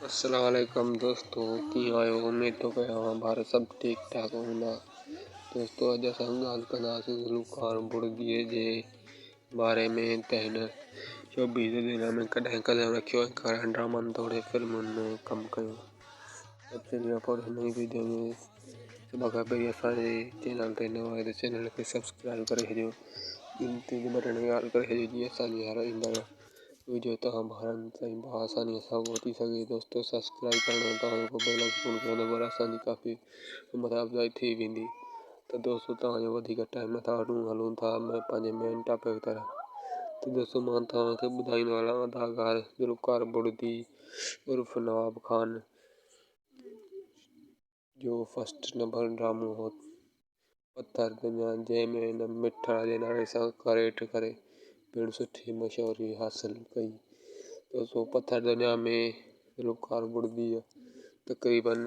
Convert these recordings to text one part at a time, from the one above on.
السلام عليڪم دوستو ڪيئن آهيو اميد ٿو ڪيان اوهان ٻار سڀ ٺيڪ ٺاڪ هوندا دوستو اڄ اسان ڳالهه ڪنداسين گلوڪار بڙديء جي باري ۾ ته هن شوبز جي دنيا ۾ ڪڏهن قدم رکيو ۽ ڪهڙن ڊرامن توڙي فلمن ۾ ڪم ڪيو تفصيل کان پوء هن ئي ويڊيو ۾ سڀ کان پهرين اسان جي چينل تي نئون آهيو ته چينل کي سبسڪرائب ڪري ڇڏيو گهنٽي جي بٽڻ کي آل ڪري ڇڏيو جيئن اسان جي هر ايندڙ وڊيو توهان ڀائرن تائين بآساني سان پهچي سگهي. دوستو سبسڪرائب ڪرڻ سان توهان جو بيل آئيڪن کي دٻائڻ سان اسان جي ڪافي همت افزائي ٿي ويندي ته دوستو توهان جو وڌيڪ ٽائيم نٿا وٺون هلون ٿا پنهنجي مين ٽاپڪ طرف ته دوستو مان توهان کي ٻڌائيندو هلان اداڪار ذوالفقار بڙدي عرف نواب خان جو فرسٽ نمبر ڊرامو هو پٿر دنيا جنهن ۾ هن مٺڙا جي نالي سان ڪريٽ ڪري پڻ سٺي مشهوري حاصل ڪئي. دوستو پٿر دنيا ۾ گلوڪار بڙديء تقريبن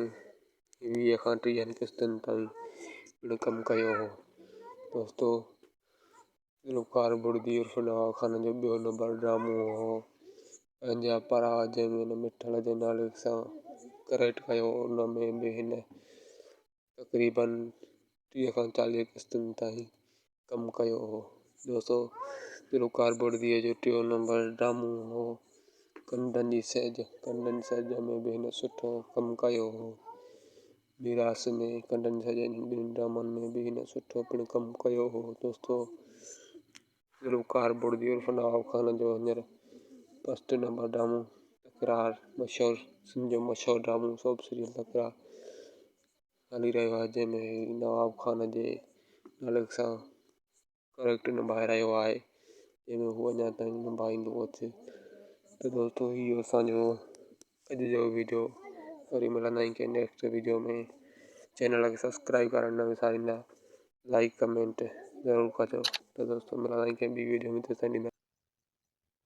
20 کان 30 قسطن تائين پڻ ڪم ڪيو هو. دوستو گلوڪار بڙدي عرف نواب خان جو ٻيو نمبر ڊرامو هو پنهنجا پراء جنهن ۾ هن مٺل جي نالي سان ڪريٽ ڪيو ان ۾ به هن تقريبن 30 کان 40 قسطن تائين ڪم ڪيو هو. دوستو گلوڪار بڙديء جو ٽيون نمبر ڊرامو هو ڪنڊن جي سيج ڪنڊن جي سيج ۾ به هن سٺو ڪم ڪيو هو. ميراث ۾ ڪنڊن سڄن ٻنهي ڊرامن ۾ به هن سٺو پڻ ڪم ڪيو هو. دوستو گلوڪار بڙدي عرف نواب خان جو هينئر فرسٽ نمبر ڊرامو تڪرار مشهور سنڌ جو مشهور ڊرامو سوپ سيريل تڪرار هلي رهيو آهي جنهن ۾ نواب خان جي نالي سان ڪريڪٽ نڀائي رهيو آهي جنهن ۾ هو اڃا تائين نڀائيندو اچي ته دوستو هي هو اسان جو اڄ جو ويڊيو وري ملندا آهيون ڪنهن نيڪسٽ ويڊيو ۾ چينل کي سبسڪرائب ڪرڻ نه وساريندا لائڪ ڪمينٽ ضرور ڪجو ته دوستو ملندا آهيون ڪنهن ٻي ويڊيو ۾ تيستائين ڏيندا.